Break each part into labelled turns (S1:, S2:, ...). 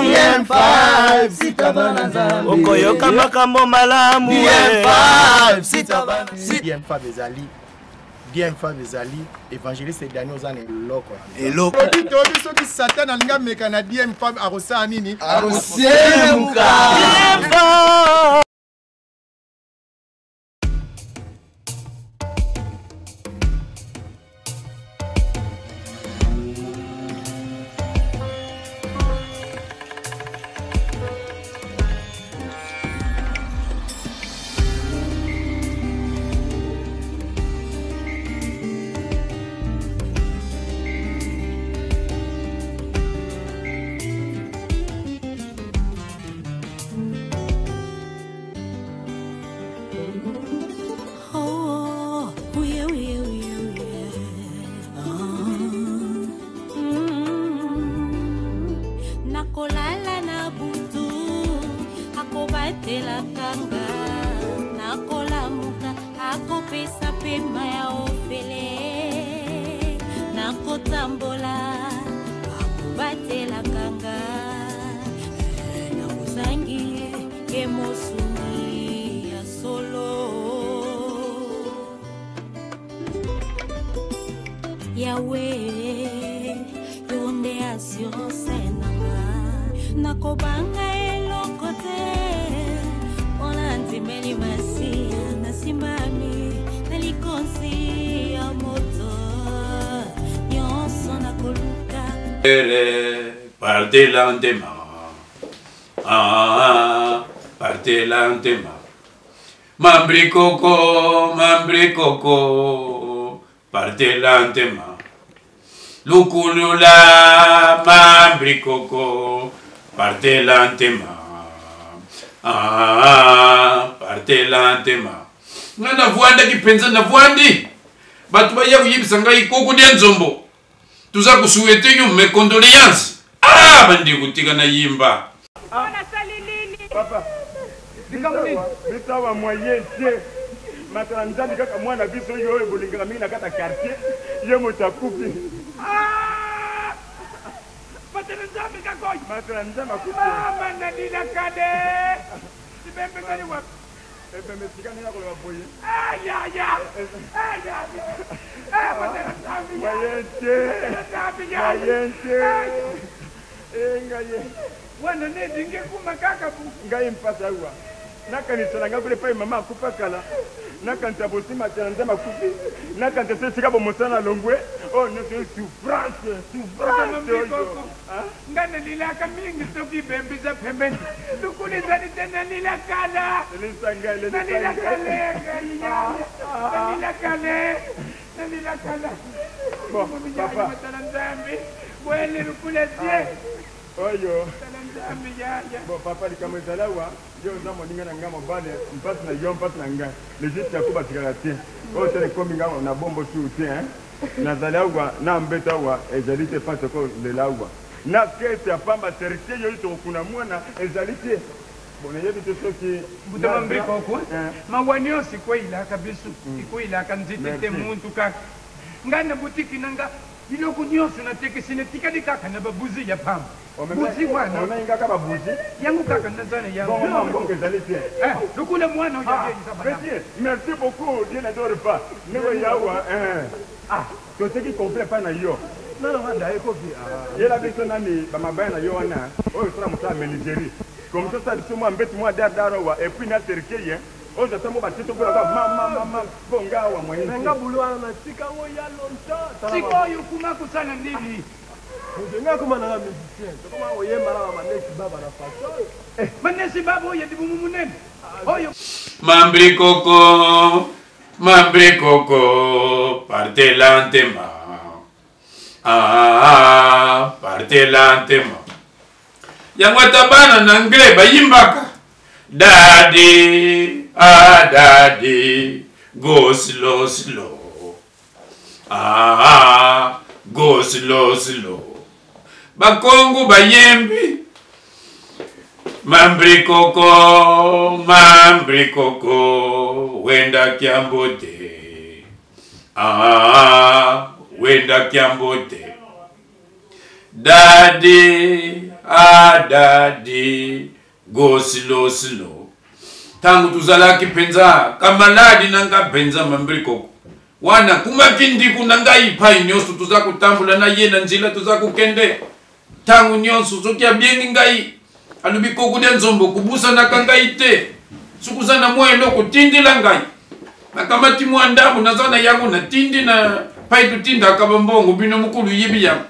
S1: DM5 sita bana nzambe okoyoka makambo malamu
S2: DM5 sita bana DM5 ezali DM5 ezali évangéliste Daniel oza na eloko
S3: eloko toyebi soki satan alingi ameka na DM5 akosala nini
S2: akosiemuka
S1: DM5
S4: Oh, oh, yeah, yeah, yeah, yeah. Mm. Nakolala na butu akobatelaka nga nakolamuka akopesa pema ya ofele nakotambola akobatelaka nga nakozangi ye mosungi ya solo yawe yo nde assurance nanga nakobanga eloko te mpona ndimeli masiya nasimbami na likonzi ya moto nyonso nakoluka
S5: Partez lentement. Ah, partez lentement. Mambrikoko, mambrikoko, partez lentement. Lukulula, mambrikoko, partez lentement. Ah, partez lentement. Nga navwandaki mpenza navwandi bato baya koyebisa ngai koko dia nzombo toza kosouhaite yo mes condoléances ah bandeko tika nayimba
S6: Papa, likambo nini? Biso awa moyen te. Matala Nzambe kaka mwana biso yo oyo bolingaka mingi na kati ya quartier, ye moto akufi.
S7: Ah! Matala Nzambe kaka oyo.
S6: Matala Nzambe akufi.
S7: Mama nalila kale. Libembe ezali wapi?
S6: Ebembe esika ndenge akoloba boye.
S7: Ayaya! Ayaya! Eh, matala Nzambe.
S6: Moyen te. Moyen te. Eh, ngai ye.
S7: Wana nedi nge kuma kaka bu.
S6: Ngai mpasi awa. Nakanisa na ngai kuna epai mama akufa kala. Nakanisa bosima te na Nzambe akufi. Nakanisa se esika bomosana na longwe. Oyo nyonso oyo souffrance, souffrance oyo.
S7: Nga nalilaka mingi soki bembisa pembeni. Lukula ezali te nalila kala.
S6: Elisa ngai, elisa
S7: Nalila
S6: ngai.
S7: kale ngai yaya. Nalila kale. Nalila kala.
S6: Bon, papa.
S7: Matala Nzambe. Bwele lukula die.
S6: Oyo.
S7: Matala Nzambe yaya.
S6: Bon papa likambo ezali awa yo oza moninga na ngai mobali mpasi na yo mpasi na ngai legiste yakuba atikala te oyo tala ekomi ngai na bombo suu te hein. Nazali awa na mbeto awa ezali te mpasi okolela awa na kese ya pamba cercueil oyo tokokuna mwana ezali te bon nayebi te soki
S7: Mbuta mambrika okwa
S6: Eh.
S7: mawa nyonso ekweyilaka biso ekweyilaka nzete te
S6: Merci.
S7: muntu kaka ngai na butiki na nga biloko nyonso natekisi natikali kaka na babuzi ya pamba buzi wana
S6: omemi kaka babuzi
S7: yango kaka naza na yango
S6: bongo mwa mbongo ezali te
S7: Eh, lokola mwana oyo ayeisa malamu
S6: Petit, merci beaucoup, Dieu n'adore pas. Ndenge yawa, eh. Ah, toteki complet epai na yo. Yela biso nani bamabaya na yo wana oyo osala mosala menuiserie. Comme ça osala biso mwa mbeti mwa dardar awa et puis na cercueil hein. Oyo ata mo batie tokolaka mama mama mpo nga awa moyen te.
S8: Nga boulot wana natika yango ya longtemps. Tala
S7: sikoyo kuma kosala nini
S8: Moto nga akoma nanga musicien. Tokoma koyemba na ba manesi baba na façon.
S7: Manesi baba oyo libumu monene oyo
S5: Mambrikoko, mambrikoko, partez lentement. Ah, partez lentement. Yango ata bana na anglais bayimbaka. Daddy, ah daddy, go slow slow. Ah, go slow slow. Bakongo bayembi. Mambrikoko, mambrikoko, wenda kiambote. Ah, wenda kiambote. Daddy, ah daddy, go slow slow. Ntango tozalaki mpenza kamaladi na nga mpenza mambrikoko wana kumaki ndiku na ngai epai nyonso toza kotambola na ye na nzela toza kokende ntango nyonso soki abiengi ngai alobi kokudia nzombo kobusanaka ngai te soki oza na mwa eloko tindela ngai nakamati mwa ndambo naza na yango natindi na pai totindaka bambongo bino mokulu yebi yango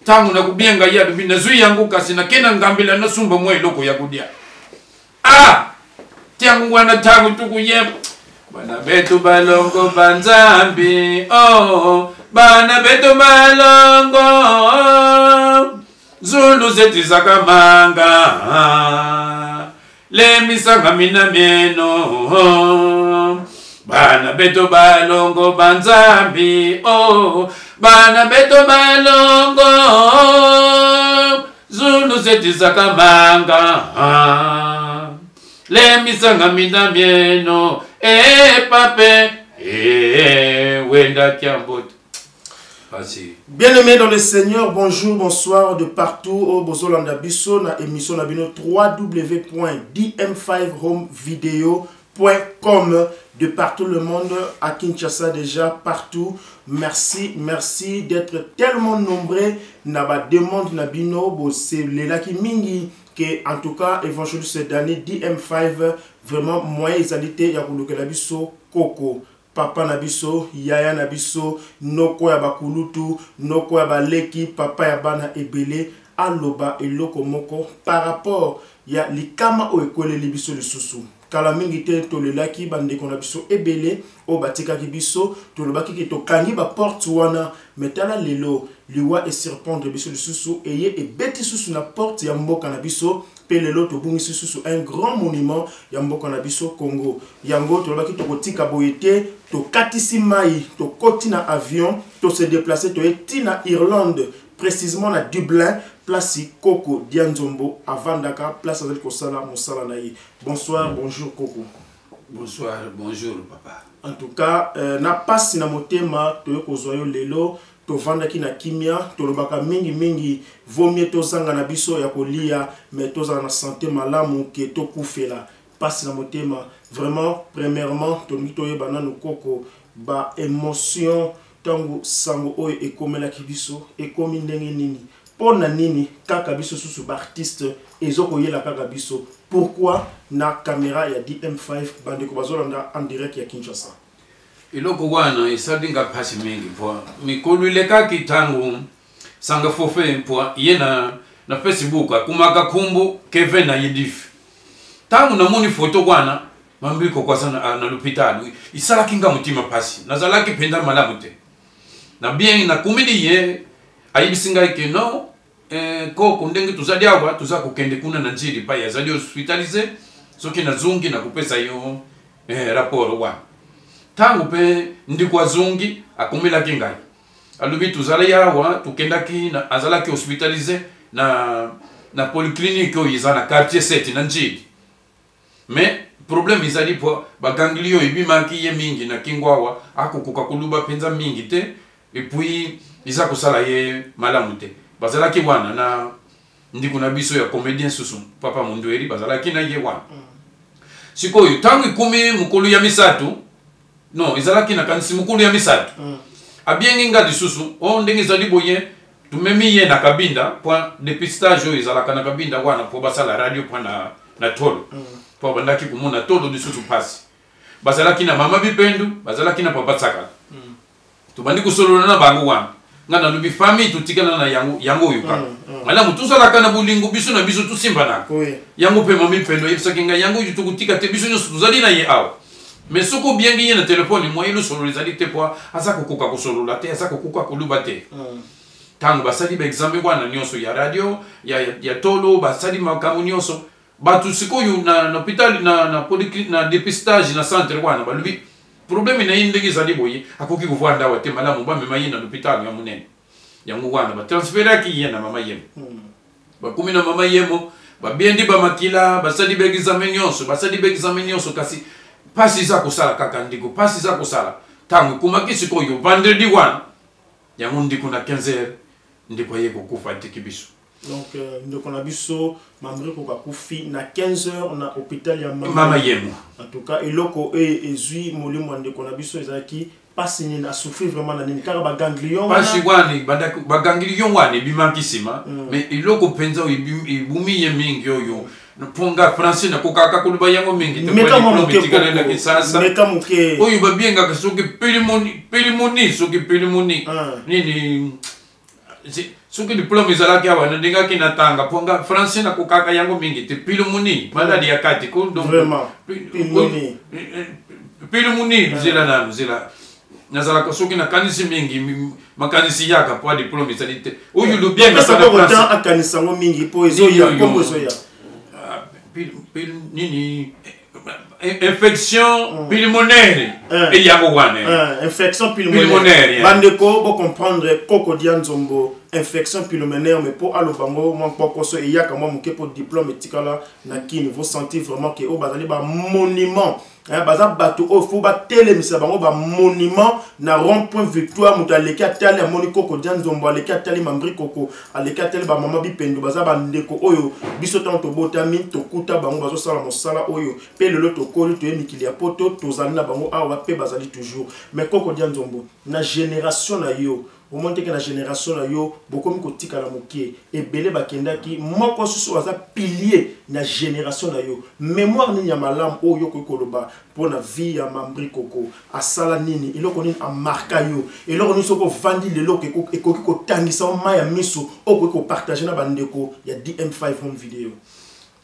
S5: ntango nakobienga ye alobi nazwi yango kasi nake na ngambela nasumba mwa eloko ya kolia ah ntango wana ntango tokoyeba bana betu balongo banzambi oh, bana betu balongo zulu zetizaka manga lemisanga mina mieno bana beto balongo banzambi oh bana beto balongo zulu zetizaka manga lemisanga mina mieno e pape e wenda kiamboto.
S2: Bien-aimés dans le Seigneur, bonjour, bonsoir de partout au Bozolanda Biso na émission na bino www.dm5homevideo.com de partout le monde, à Kinshasa déjà, partout. Merci, merci d'être tellement nombreux na ba demande na bino bo lelaki mingi que en tout cas évangéliste cette année DM5 vraiment moyen ezali te ya kolukela biso koko papa na biso yaya na biso noko ya bakulutu noko ya baleki papa ya bana ebele aloba eloko moko par rapport ya likama oyo ekweleli biso lisusu kala mingi te tolelaki bandeko na biso ebele oyo batikaki biso tolobaki ke tokangi baporte wana me tala lelo liwa esurprendre biso lisusu eye ebeti susu na porte ya mboka na biso mpe lelo tobungisi susu un grand monument ya mboka na biso Congo. Yango tolobaki tokotika boye te, tokatisi mai, tokoti na avion, to se déplacer toye ti na Irlande, précisément na Dublin, place Koko Dianzombo avandaka, place azali kosala mosala na ye. Bonsoir, bonjour Koko.
S5: Bonsoir, bonjour papa.
S2: En tout cas, na pasi na motema toye kozwa yo lelo tovandaki na kimia tolobaka mingi mingi vaut mieux tozanga na biso ya kolia mais tozala na santé malamu ke tokufela pasi na motema vraiment. Premièrement tolingi toyeba nanu koko ba émotion ntango sango oyo ekomelaki biso ekomi ndenge nini, mpo na nini kaka biso susu baartiste ezokoyela kaka biso, pourquoi na caméra ya DM5 bandeko bazolanda en direct ya Kinshasa.
S5: Eloko wana esali nga mpasi mingi mpo mikolo elekaki ntango sanga forfait mpo ye na Facebook akumaka kumbu Kevin na Yedif. Ntango namoni foto wana mambi kokwasa na l'hôpital isalaki nga motima mpasi, nazalaki mpenza malamu te na bien nakumili ye ayebisi ngai ke non koko ndenge tozali awa toza kokende kuna na Njili pai azali hospitalisé, soki nazongi nakopesa yo rapport wana. Ntango mpe ndeko azongi akomelaki ngai alobi tozali awa tokendaki azalaki hospitalisé na polyclinique oyo eza na quartier 7 na Njili, mais problème ezali po bagangli oyo ebimaki ye mingi na kingo awa akokoka koluba mpenza mingi te et puis eza kosala ye malamu te. Bazalaki wana na ndeko na biso ya comédien susu papa Mundueri, bazalaki na ye wana. Sikoyo ntango ekomi mokolo ya misato, non ezalaki nakanisi mokolo ya misato, abiengi nga lisusu o ndenge ezali boye tumemi ye na Kabinda point dépistage oyo ezalaka na Kabinda wana mpo basala radio mpo na tolo mpo abandaki komona tolo lisusu mpasi. Bazalaki na mama Bipendu, bazalaki na papa Tsakala. Tobandi kosolola na bango wana nga nalobi famille totikala na yango yango oyo kaka malamu tozalaka na bolingo biso na biso tosimbanaka yango mpe mama Bipendu ayebisaki ngai yango oyo tokotika te biso nyonso tozali na ye awa. Mais soki obiangi ye na telefone moyen losolola ezali te po aza kokoka kosolola te, aza kokoka koluba te. Ntango basali baexamen wana nyonso ya radio ya tolo basali makambo nyonso bato sikoyo na hôpital na dépistage na centre wana balobi problème na ye ndenge ezali boye akoki kovanda awa te malamu bamema ye na l'hôpital ya monene. Yango wana batransferaki ye na mama Yemo. Bakomi na mama Yemo babiendi bamakila basali baexamen nyonso basali baexamen nyonso kasi mpasi eza kosala kaka ndeko mpasi eza kosala. Ntango ekomaki sikoyo vendredi wana yango ndeko na 15h Ndeko aye kokufa, atiki biso.
S2: Donc ndeko na biso Mambre Koko akufi na 15 heures na hôpital ya
S5: Mama Yemo.
S2: En tout cas, eloko oyo ezwi molimo ya ndeko na biso ezalaki pasi nini? Asouffrir vraiment na nini? Kaka baganglion?
S5: Pasi wana, baganglion wana ebimaki nsima. Mais eloko mpenza oyo ebumi ye mingi, oyo mpo nga français nakokaka koloba yango mingi te, etikala na Kisasa, oyo babengaka soki pneumonie, soki pneumonie nini. Soki diplôme ezalaki awa, nalingaki natanga, mpo nga français nakokaka yango mingi te. Pneumonie, maladi ya kati. Pneumonie, nzela nanu, nzela nazalaka soki nakanisi mingi, makanisi yaka mpo diplôme ezali te. Oyo
S2: lobienga akanisa yango mingi mpo ezoya, kombo ezoya.
S5: Nini, infection pulmonaire, eyango wana.
S2: Infection pulmonaire. Bandeko, bocomprendre, Koko Dia Nzombo, infection pulmonaire, mais mpo aloba ngo mwa mpokoso eyaka mwa moke, mpo diplôme etikala na Kini. Vous sentez vraiment ke oyo bazali bamonument, baza bato oyo fo batelemisa bango bamonument na rond point Victoire. Moto aleki atali, amoni Koko Dia Nzombo, aleki atali Mambri Koko, aleki atali bamama Bipendo. Baza bandeko oyo biso ntango tobotami tokuta bango bazosala mosala oyo, mpe lelo tokoli, toye mikili ya Poto, tozali na bango awa mpe bazali toujours. Mais Koko Dia Nzombo, na génération na yo, omoni teke na génération na yo bokomi kotikala moke, ebele bakendaki, moko susu aza pilier na génération na yo. Mémoire nini ya malamu oyo okoki koloba mpo na vie ya Mambri Koko? Asala nini? Eloko nini amarka yo? Eloko nini soki ovandi lelo ekoki kotangisa yo mai ya miso, okoki kopartage na bandeko ya DM5 Home Video?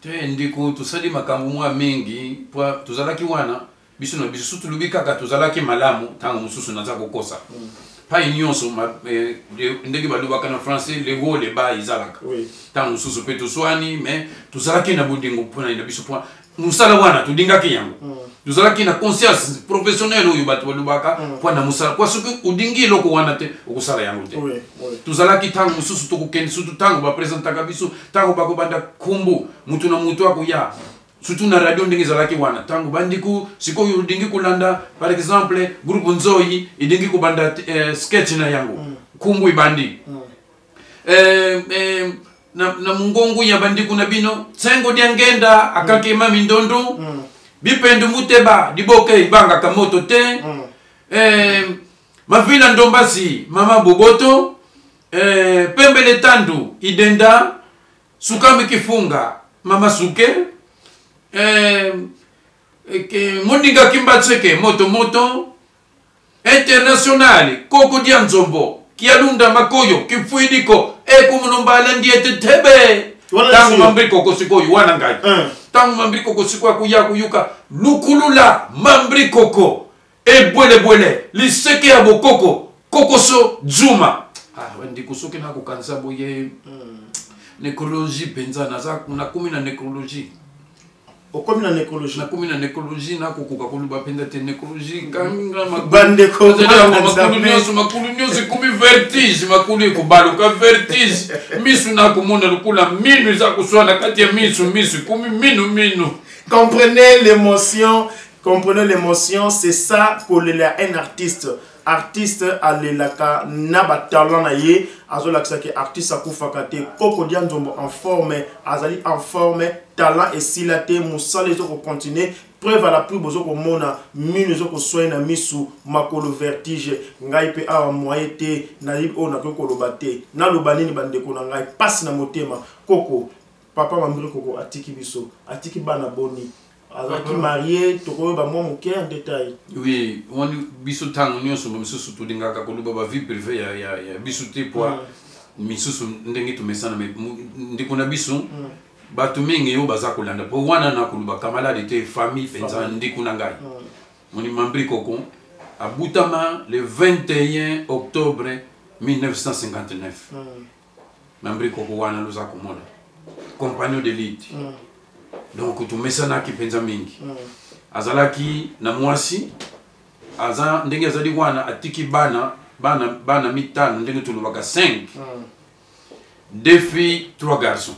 S5: Te, ndeko, tosali makambo mwa mingi po tozalaki wana biso na biso. So tolobi kaka tozalaki malamu, ntango mosusu naza kokosa. Pai nyonso, ndenge balobaka na français, le haut, le bas ezalaka. Ntango mosusu mpe toswani, mais tozalaki na bolingo mpona na biso, mpo mosala wana tolingaki yango. Tozalaki na conscience professionnelle oyo bato balobaka mpo na mosala, po soki olingi eloko wana te, okosala yango te. Tozalaki ntango mosusu tokokende, surtout ntango bapresentaka biso, ntango bakobanda kombo, motu na motu akoya, surtout na radio ndenge ezalaki wana. Ntango bandeko sikoyo olingi kolanda, par exemple groupe Nzoi elingi kobanda sketch na yango, nkombo ebandi na mongongo ya bandeko na bino Nsengo dia Ngenda akakema mindondo, Bipendu Muteba liboke ibangaka moto te, Mavila Ndombasi mama Boboto, Pembele Tandu Idenda, Sukami Kifunga mama Suke, Moninga Kimbatseke moto moto international, Koko dia Nzombo Kialunda Makoyo Kifuidiko ekumunumbala ndiete tebe. Ntango Mambri Koko sikoyo wana ngai, ntango Mambri Koko sikoyo akuya kuyuka lukulula Mambri Koko ebwelebwele liseke ya bokoko kokoso juma. Ah, ndeko, soki nakokanisa boye, nécrologie mpenza, naza nakomi na nécrologie.
S2: Okomi na nécrologie?
S5: Nakomi na nécrologie, nakokoka koloba mpenza te. Nécrologie kanga.
S2: Bandeko,
S5: makulu nyonso, makulu nyonso ekomi vertige, makulu ekobaluka, vertige, misu nakomona lokola minu eza koswa na kati ya misu, misu ekomi minu minu.
S2: Comprenez l'émotion, comprenez l'émotion, c'est ça kolela un artiste. Artiste alelaka na batalent na ye, azolakisaki artiste akufaka te. Koko Dia Nzombo en forme, azali en forme, talent esila te, mosala ezokocontinue. Preuve à la pluie, bozokomona mino ezokoswai na misu, makolo vertige. Ngai mpe awa moye te, nayebi oyo nakoki koloba te. Naloba nini, bandeko na ngai? Pasi na motema. Koko, papa Mambri Koko atiki biso, atiki bana boni? Azalaki marié? Tokoyeba mwa moke en détail?
S5: Oui, wani biso ntango nyonso misusu tolingaka koloba bavie privé ya biso te, po misusu ndenge tomesana. Me ndeko na biso, bato mingi oyo baza kolanda, mpo wana na koloba camarade te, famille mpenza, ndeko na ngai moni Mambri Koko abutama le 21 octobre 1959. Mambri Koko wana loza komona, compagnon de lutte. Donc tomesanaki mpenza mingi. Azalaki na mwasi, aza ndenge azali wana, atiki bana mitano, ndenge tolobaka 5, deux filles, trois garçons.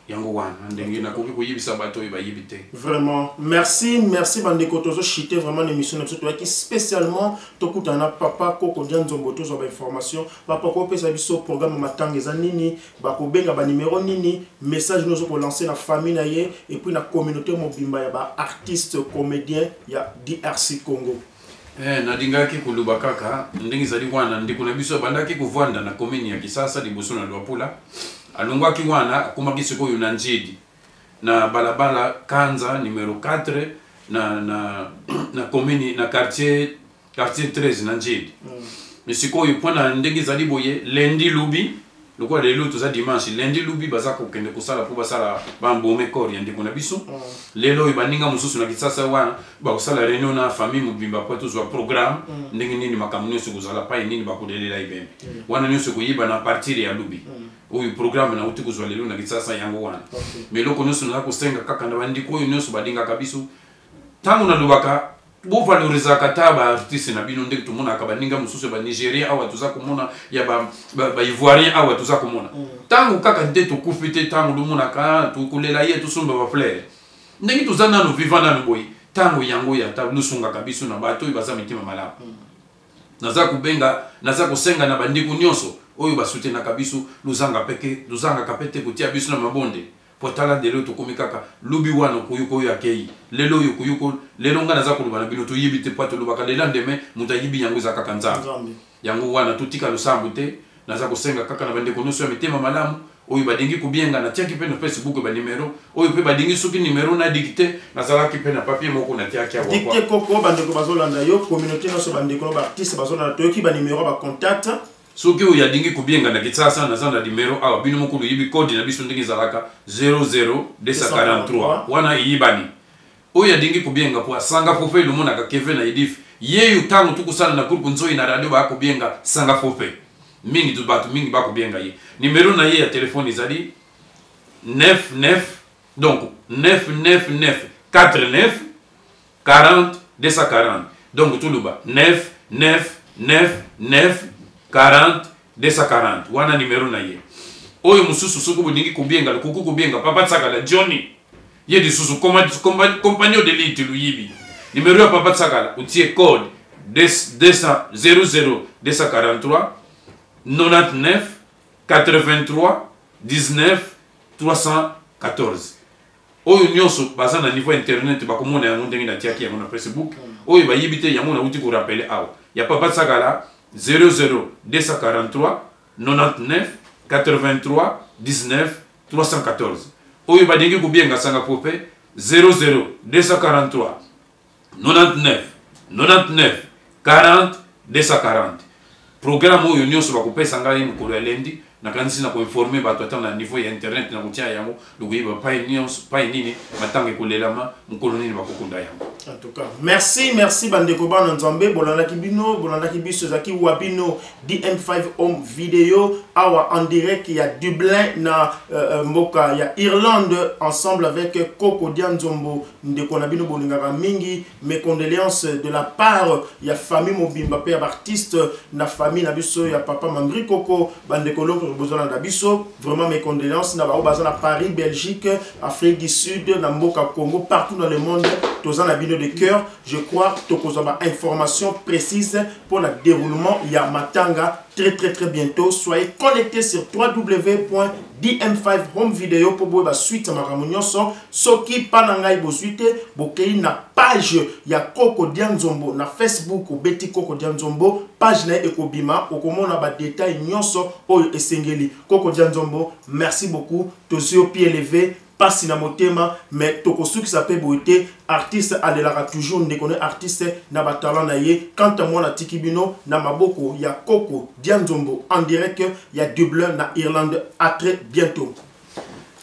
S5: Yango wana ndenge nakoki koyebisa bato oyo bayebi te.
S2: Vraiment, merci, merci bandeko. Tozochite vraiment na émission na biso, toyaki spécialement tokutana na papa Koko Dia Nzombo, tozwa bainformation. Papa, kopesa biso programme ya matanga eza nini, bakobenga banimero nini, message nyonso kolancer na famille na ye et puis na communauté mobimba ya baartiste comédien ya DRC Congo.
S5: Nalingaki koloba kaka ndenge ezali wana. Ndeko na biso abandaki kovanda na commune ya Kisasa liboso na Lwapula. Alongwaki wana, akomaki sikoyo na Njedi, na balabala Kanza numero 4, na commune, na quartier 13 na Njedi. Mais sikoyo, mpona ndenge ezali boye, lundi lubi, lokola lelo toza dimanche, lundi lubi baza kokende kosala mpo basala baembaumer corps ya ndeko na biso. Lelo oyo baninga mosusu na Kisasa wana bakosala réunion na famille mobimba mpo tozwa programme ndenge nini makambo nyonso ekozala, pai nini bakolelela ebembe wana nyonso ekoyeba na partir ya lubi. Oyo programme nauti kozwa lelo na Kisasa, yango wana. Mais eloko nyonso naza kosenga kaka na bandeko oyo nyonso balingaka biso, ntango nalobaka bovalorisaka ta baartiste na bino, ndenge tomonaka baninga mosusu ya banigérien awa, toza komona ya baivoirien awa, toza komona ntango kaka nde tokufi te, ntango lomonaka tokolela ye, tosomba bafleur. Ndenge toza nano vivant nano boye, ntango yango ya ta lusungaka biso na bato oyo baza mitema malamu. Naza kobenga, naza kosenga na bandeko nyonso oyo basutenaka biso, lozanga peke, lozangaka pe te kotia biso na mabonde, po tala lelo tokomi kaka lobi wana koyoka oyo akei lelo oyo koyoka lelo. Ngai naza koloba na bino, toyebi te, po tolobaka lela ndeme moto ayibi yango eza kaka Nzambe. Yango wana totika losambo te. Naza kosenga kaka na bandeko nyonso ya mitema malamu oyo balingi kobienga, natiaki mpe na Facebook banimero oyo mpe balingi, soki nimero na dicte, nazalaki mpe na papier moko natiaki awa.
S2: Dicte, koko, bandeko bazolanda yo, communauté nyonso, bandeko na baartiste bazolanda, toyoki banimero ya bacontact.
S5: Soki oyo alingi kobienga na Kisasa, naza na nimero awa. Bino moko loyebi code na biso ndenge ezalaka, 00243 wana eyibani. Oyo alingi kobienga po asanga fofe, lomonaka Kevin na Edif yeyo, ntango tokosala na groupe Nzoi na radio, baya kobienga sanga fofe mingi to bato mingi bakobienga ye. Nimero na ye ya telefone ezali 99, donc 999 49 40 240. Donc toloba 9 9 9 9 40 240, wana nimero na ye. Oyo mosusu, soki bolingi kobienga, lokoki kobienga papa Tsakala Johnny, ye lisusu compagnon de lutte luyibi. Nimero ya papa Tsakala, otie code 200 00 243 99 83 19 314. Oyo nyonso baza na niveau internet bakomona yango ndenge natiaki yango na Facebook. Oyo bayebi te, yango nauti korappeler awa, ya papa Tsakala, 00 243 99 83 19 314. Oyo balingi kobienga sanga pope, 00 243 99 99 40 240. Programme oyo nyonso bakopesa ngai mokolo ya lundi, nakanisi na koinformer bato ata na niveau ya internet na kotia yango, lokoyeba pai nyonso pai nini matanga ekolelama, mokolo nini bakokunda yango.
S2: En tout cas, merci, merci bandeko bana Nzambe, bolandaki bino, bolandaki biso, ezalaki wabino DM5 Home Video awa en direct ya Dublin na mboka ya Irlande, ensemble avec Koko Dianzombo, ndeko na bino bolingaka mingi. Mes condoléances de la part ya famille mobimba pe ya artiste na famille na biso ya papa Mandri Koko. Bandeko loko bozolanda biso, vraiment mes condoléances na bao baza na Paris, Belgique, Afrique du Sud, na mboka Congo, partout dans le monde, toza na bino de cœur. Je crois tokozwa ba information précise pour le déroulement ya matanga très très très bientôt. Soyez connectés sur www.dm5homevideo pour boyeba suite ya makambo nyonso. Soki mpa na ngai bozwi te, bokei na page ya Koko Dianzombo na Facebook, obeti Koko Dianzombo, page na ye ekobima, okomona badetail nyonso oyo esengeli. Koko Dianzombo, merci beaucoup. Tozwi yo pied levé, pasi na motema, mais tokosukisa mpe boye te. Artiste alelaka toujours ndeko ne artiste na batalent na ye. Quant à moi, natiki bino na maboko ya Koko Dianzombo en direct ya Dublin na Irlande. À très bientôt.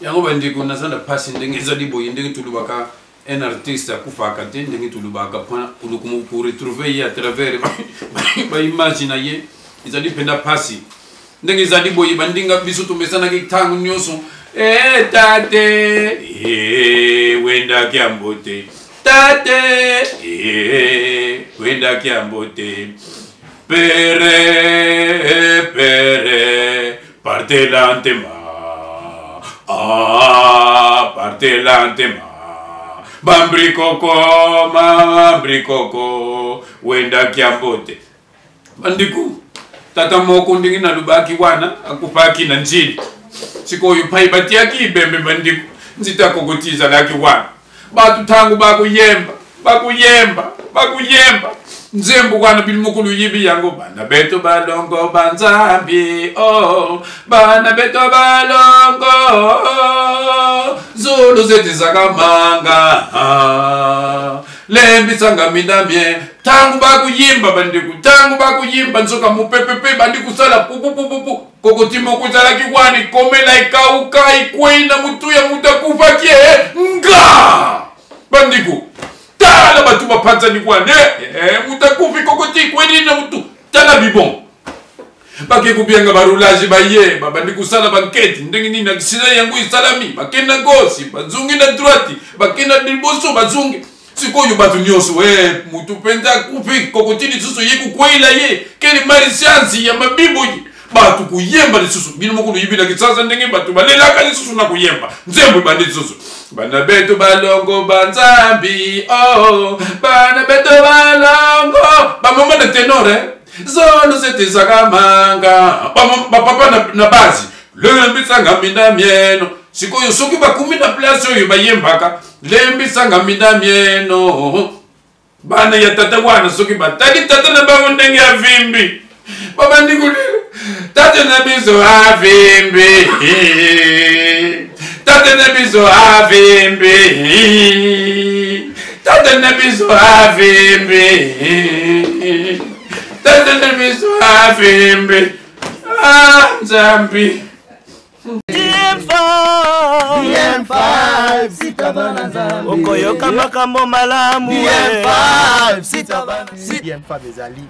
S5: Yango bandeko, naza na mpasi ndenge ezali boye. Ndenge tolobaka, un artiste akufaka te. Ndenge tolobaka, mpona koretrouver ye à travers baimage na ye ezali mpenza mpasi. Ndenge ezali boye, bandinga biso tomesanaki ntango nyonso e tate e wendaki yango te, tate e wendaki yango te, pere pere partelantema. Ah. Bartela ntema bambrikoko mambrikoko wendaki ya mbote. Bandeko, tata moko ndenge nalobaki wana akufaki na njili. Sikoyo pai batiaki ibembe bandeko, nzita kokoti ezalaki wana. Bato ntango bakoyemba, bakoyemba, bakoyemba nzembo wana bino moko loyebi yango. Bana beto balongo banzambi, oh, bana beto balongo zulu zetizaka manga lembisanga mindamie. Ntango bakuyimba bandeko, ntango bakuyimba nzoka mopepe mpe bandi kosala pupupupupu. Kokoti moko ezalaki wana ekomela ekauka ekwei na motu ya moto akufaki nga. Bandeko, tala bato bapanzani wana, moto akufi kokoti ekwei na motu. Tala bibon bake kobianga baroulage baye babandi kosala bankete ndenge nini aksida yango esalami. Bakende na gauche, bazongi na droite, bakende na liboso, bazongi. Sikoyo bato nyonso, motu mpenza akufi kokoti lisusu ye kokweyela ye kele malisiansi ya mabibo ye. Bato koyemba lisusu bino moko loyibi na Kinshasa ndenge bato balelaka lisusu na koyemba nzembo ebandi lisusu. Bana beto balongo banzambi, oh, bana beto balongo bamama na tenor, zolo zetezaka manga bapapa na base lembisanga minda mieno. Sikoyo soki bakumi na place oyo bayembaka lembisanga minda mieno, bana ya tata wana soki batali tata na bango ndenge avimbi, babandi kolela tata na biso avimbi, tata na biso avimbi, tata na biso avimbi, tata na biso avimbi. Ah, Nzambi.
S1: DM5 okoyoka makambo malamu.
S3: DM5 ezali,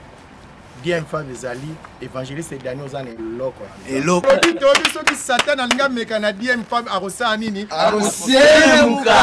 S3: DM5 ezali évangéliste Daniel oza na eloko.
S2: Eloko.
S3: Toyebi soki Satan alingi ameka na DM5 akosala nini?
S1: Akosemuka.